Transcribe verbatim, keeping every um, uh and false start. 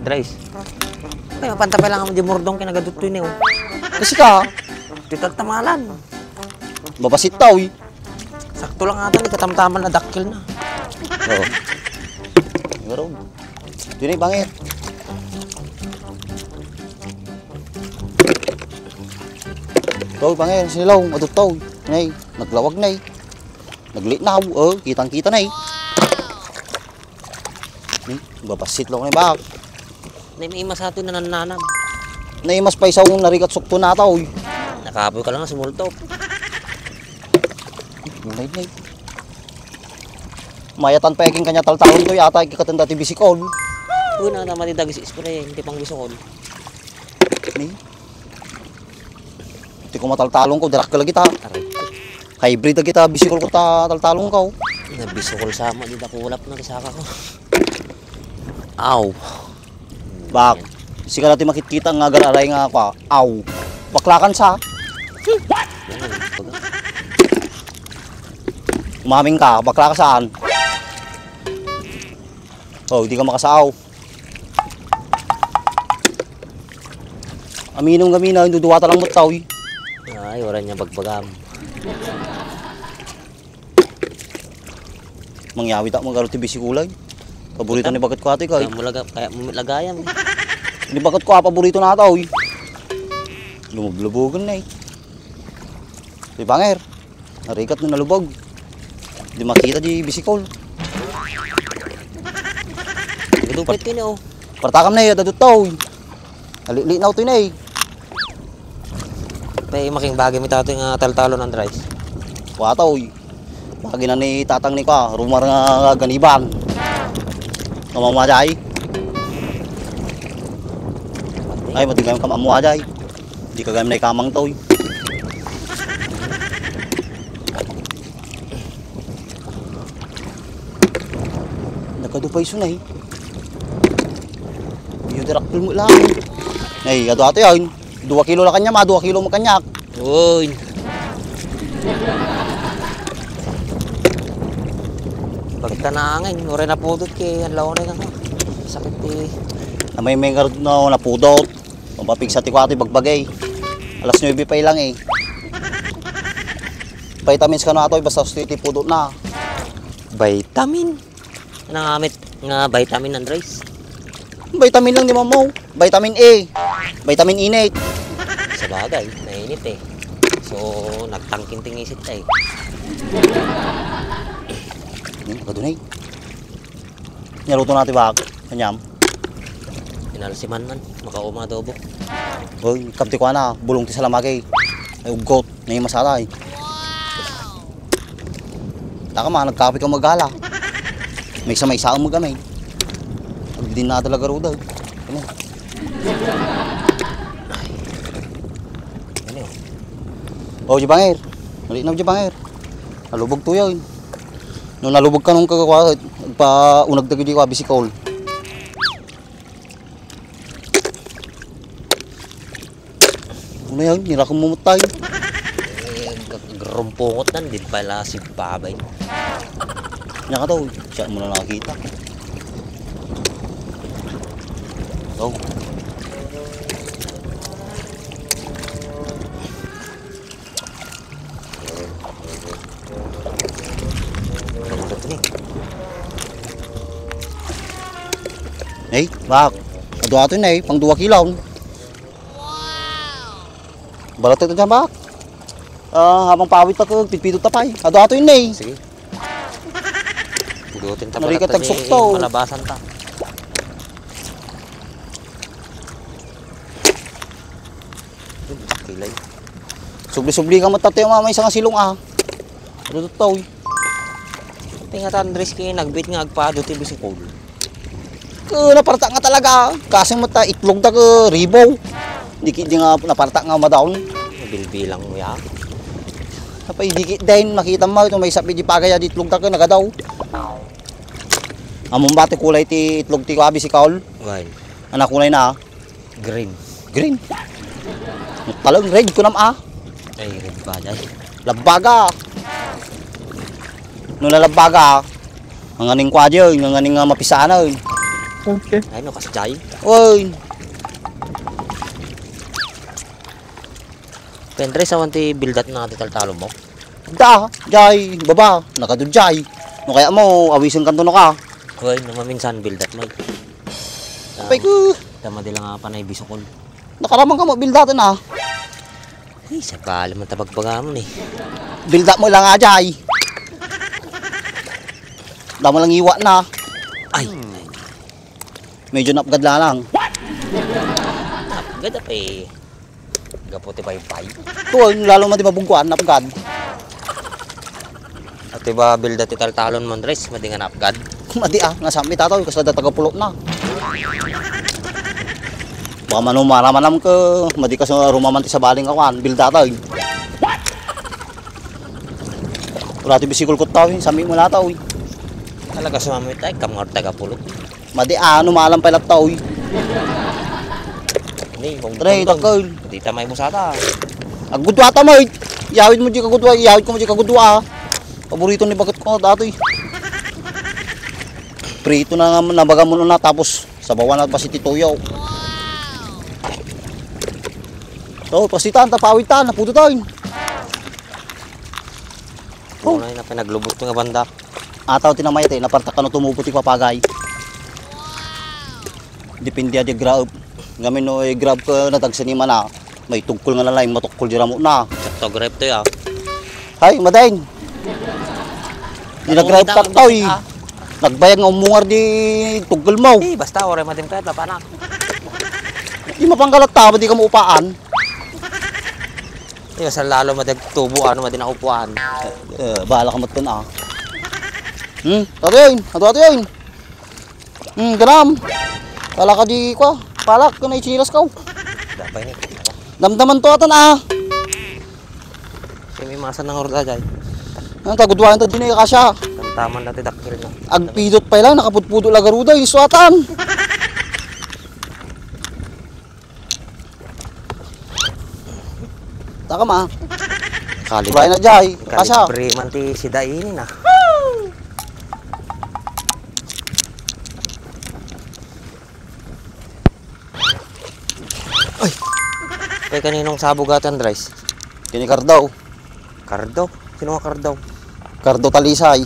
Dres. Ay, mapanta pa lang di murdong kinagaduttoy ni, oh. Kasi ka, di tatamalan. Babasit tao, eh. Sakto lang ata, ni katamtaman na dakkel na. Oo. Siguro. Dini, bangir. Tao, bangir, sinilaw, maduttoy. Nay, naglawag, nay. Naglinaw, oh, kitang-kita, nay. Ni, babasit lang ni bak. Naimas ato nananam. Naimas pa isa kung narigat sukto na tao, eh. Nakapoy ka lang nga sumultop. Mulay na, eh. Mayatan pa yakin kanya taltalon to, yata ikikatanda ti bisikol. Una naman ti dagis spray, hindi pang bisikol. Ni? Ti ko mataltalon ko, dirak ka lagi ta. Aray ko. Hybrid lagi ta, bisikol ko ta, taltalon ko. Nabisukol sama, di dakulap na, saka ko. Aw. Bak, sika na ti makitkita nga agar-aray nga kwa. Aw. Baklakan sa. Umamin ka, baklaka saan? Oh, di ka makasaaw. Aminom kami na, duduwata lang mo tao, eh. Ay, wala niya bagbagam. Mangyawi ta, magaro ti bisikulay. Paborito ni bagat ko ate ka, eh. Kaya mo laga-, kaya mo lagayan, eh. Ni bagat ko, ah, paborito na ata, eh. Lumublubugan na, eh. Di banger. Narigat na nalubog. Di makita di bisikol. Lupit kini, oh. Partakam na, eh, dadot tao, eh. Nalilinaw to, eh. Pay making bagay mi tato nga taltalon, Andres. Wata, oy. Bagay na ni tatang ni ka, rumar nga ganiban. Kamamajay. Ay, mati kami kamamajay. Di ka kami naikamang to, oy. Nagkadupay sunay. Iyo, dirak mo lang. Ay, adu ato yan. Dua kilo la kanya, ma, dua kilo mo kanyak. Uy. Bakit ka naangin? Uray napudot kay ang launay ka. Sakit, eh. Amay may ngarud na napudot. Mapapigsa ti kuwatoy bagbagay. Alas nuebe pa lang, eh. Vitamins ka na atoy, basta gusto iti pudot na. Vitamin? Anang amit nga vitamin, Andres? Vitamin lang di mo mo. Vitamin A. Vitamin init. Sa bagay, nainit, eh. So, nagtangking tingisit ka, eh. Hmm, kadunay. Niluto natin bak. Kanyam. Inalsiman man. Makauma adobo. Uy, kamti ko ana. Bulong ti salamagi. Ay, uggot. Nay masala, eh. Taka ma, nagkape ka magala. May isa, may isa ang magamay. Pag di na talaga ruda, eh. Ano? Ano? Oh, Jibangir. Mali na, Jibangir. Nalubog to yun. No nalubog ka nung kagawa, pa unag dagiti ko, bisikol. Ano yan? Nira kong mumutay. Eh, g-, grumpungot nan, din pala si babay. Nya ka daw, siya mo na nakakita. Oh. Hey, bak. Adu ato na eh, pang dua kilon. Balat ito dyan, bak. Ah, habang pawit pa ko, pitpito tapay. Adu ato na eh. Sige. Pudutin ta pala. Narigat ta ni agsukto. Malabasan ta. Kilay. Subli-subli ka matati ang mamay sa nga silong, ah. Ano to, tao, eh? Tingnan ta, Andres, kay nagbit nga agpado ti bisikol. Ko, napartak nga talaga. Kasi mata itlog da ko ribo. Di ki, di nga napartak nga madaon. Bilbilang mo ya. Apay, di ki, din, makita mo, ito may sabi di pagaya di itlog da ko, nagadaw. Amon ba ti kulay ti itlog ti kuabi si Kaol? Why? Anak kulay na, ah. Green. Green. Talagang red ko nam, ah. Ay, red ba, jay? Labbaga. No nalabbaga, ah. Ang aning kwadyo, ang aning nga mapisana, eh. Ay, no, kas jay. Oy. Pendres, awan ti bildat na ti taltalon mo? Da, jay, baba, nakadud jay. No kaya mo, awisen kanto no ka. Oy, no maminsan, bildat mo. Apay ko. Tama di lang nga panay bisukol. Nakaraman ka mo, bildaten ah. Ay, sabali man tabagbaga mo ni. Bildat mo lang ajay. Damo lang iwa na. Ay. Medyo napgad lang. Napgad apa eh. Gapu ti paypay. Tuwag, lalo man di mabugkuan, napgad. At iba bilda ti taltalon mo, Andres, madi nga napgad. Madi ah, nga sami tataw, kasla da tagapulot na. Baka mano maramanam ka, madi ka sa rumaman ti sabaling kawan, bilda tayo. Wala ti bisikul ko tao, eh, sami mo na tao, eh. Talaga sumami tayo, kam nga taga pulot. Madi ah, ano malam pala tao, eh. Ni, kung Tre, tungtong, takol. Di ta may busata. Agudwa ta mo, eh. Iyawid mo di kagudwa, iyawid ko mo di kagudwa, ah. Paborito ni bagat ko dati. Prito na nga nabaga mo na tapos sabawan na pa si Titoyo. So, pasitan, tapawitan, napututan. Una na pinaglubot nga banda. Ataw ti namay ti napartak kano tumubo ti papagay. Depende a di grab. Ngamin no, eh, grab ka natagsa ni mana. May tugkol nga lalay, matukkol di ramo na. Sakto grab to ya. Hay, madain. Di na grab taktaw eh. Nagbayag nga umungar di tugkol mo. Eh, basta oray madim ka, tapanak. Di mapanggalat ta, di ka maupaan. Iya, sa lalo madag tubo, ano, madi naupuan. Eh, bahala ka matun, ah. Hmm, ato yun, ato, ato yun. Hmm, ganam. Kala ka di, kwa, palak, kung naitsinilas ka, oh. Dapay ni. Damdaman to, atan, ah. Kaya may masa nang orda, jay. Ang tagudwanan to, di na ikasya. Tamtaman dati dakil na. Agpidot pa lang, nakapudpudot lagaruda, yung suatan. Taka ma. Kalit. Wala na jay. Kalit. Asa? Pre man ti sida ini na. Ay. Kay kaninong sabugatan, Dres? Kini Cardo. Cardo? Sino nga Cardo? Cardo Talisay.